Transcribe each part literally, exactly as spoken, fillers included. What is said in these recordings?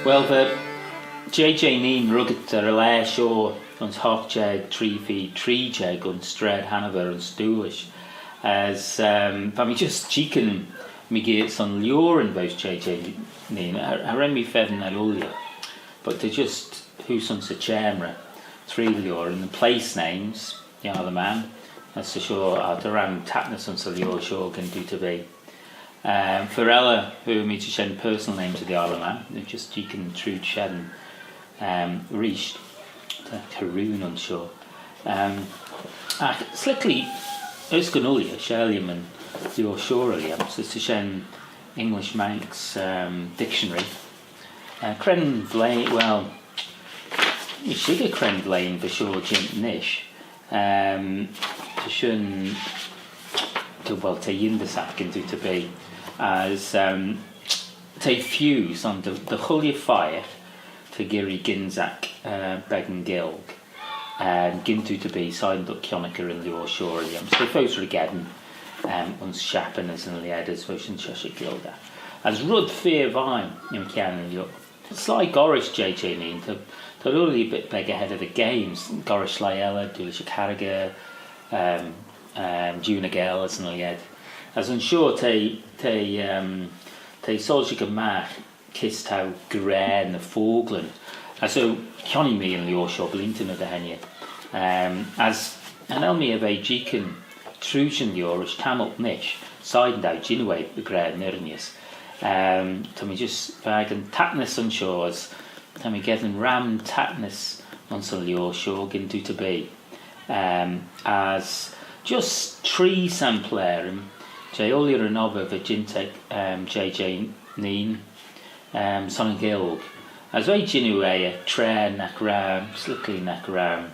Well, va J J Kneen ruggit er y laa shoh ayns hoght jeig tree feed tree jeig ayns Straid Hanover ayns Doolish. As, um, va mee just jeeaghyn mygeayrt son lioaryn voish J J Kneen. Cha, cha ren mee feddyn elley ooilley, but ta just heose ayns y çhamyr, tree lioaryn, and place names, the Isle of Man. As ta shoh, uh, ta ram taitnys ayns y lioar shoh gyn dooyt erbee. Um, fer elley, hooar mee ta shen personal names of the Isle of Man. They're just jeeaghyn trooid shen, um, reesht. Ta, ta rieau ayns shoh. Um, agh s'liklee, as gyn ooilley, share lhiam yn lioar shoh, lhiam. So ta shen English Manx, um, Dictionary. Uh, cre'n vlein, well, nee shickey cre'n vlein va shoh jeant nish. Um, ta shin, ta, well, ta yindyssagh gyn dooyt erbee. As, um, ta feeu son dy, dy chooilley feiyagh ta geearree gynsaghey, uh, beggan Gaelg. Um, gyn dooyt erbee, shegin dhyt kionnaghey yn lioar shoh, lhiam. So ta foast ry-gheddyn, um, ayns shappyn as yn lheid as voish yn çheshaght Gaelgagh. As red feer veih, nee'm kione yn lioar. Sleih gollrish J J Kneen, ta, ta ooilley bit beg ahead of the game, gollrish sleih elley, Doolish y Carragher, um, um, Juan y Geill as yn lheid. As ayns shoh ta, ta, um, ta soilshaghey magh kys t'ou gra ny focklyn. As so, chionnee mee yn lioar shoh bleeantyn er dy henney. Um, as cha nel mee er ve jeeaghyn trooid yn lioar rish tammylt nish, shegin dou jannoo eh dy ghra yn irrinys. Um, ta mee just fakin taitnys ayns shoh, as ta mee geddyn ram taitnys ayns yn lioar shoh gyn dooyt erbee. Um, as just tree sampleyr, um, jeh ooilley yn obbyr va jeant ec, um, J J Kneen, um, son yn Ghaelg. As v'eh jannoo eh ec traa nagh ram, s'liklee nagh ram,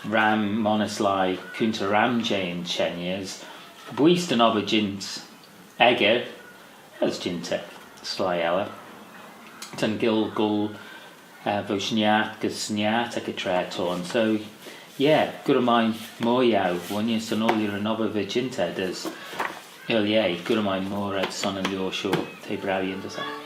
ram monney sleih coontey ram jeh'n çhengey, as bwooise da'n obbyr jeant echey, as jeant ec sleih elley. Ta'n Ghaelg goll, uh, voish niart gys niart ec y traa t'ayn. So, yeah, gura mie mooar, ghooinney, son ooilley yn obbyr va jeant ec, as, well, yeah, gura mie mooar ayd son yn lioar shoh, t'eh braew yindyssagh.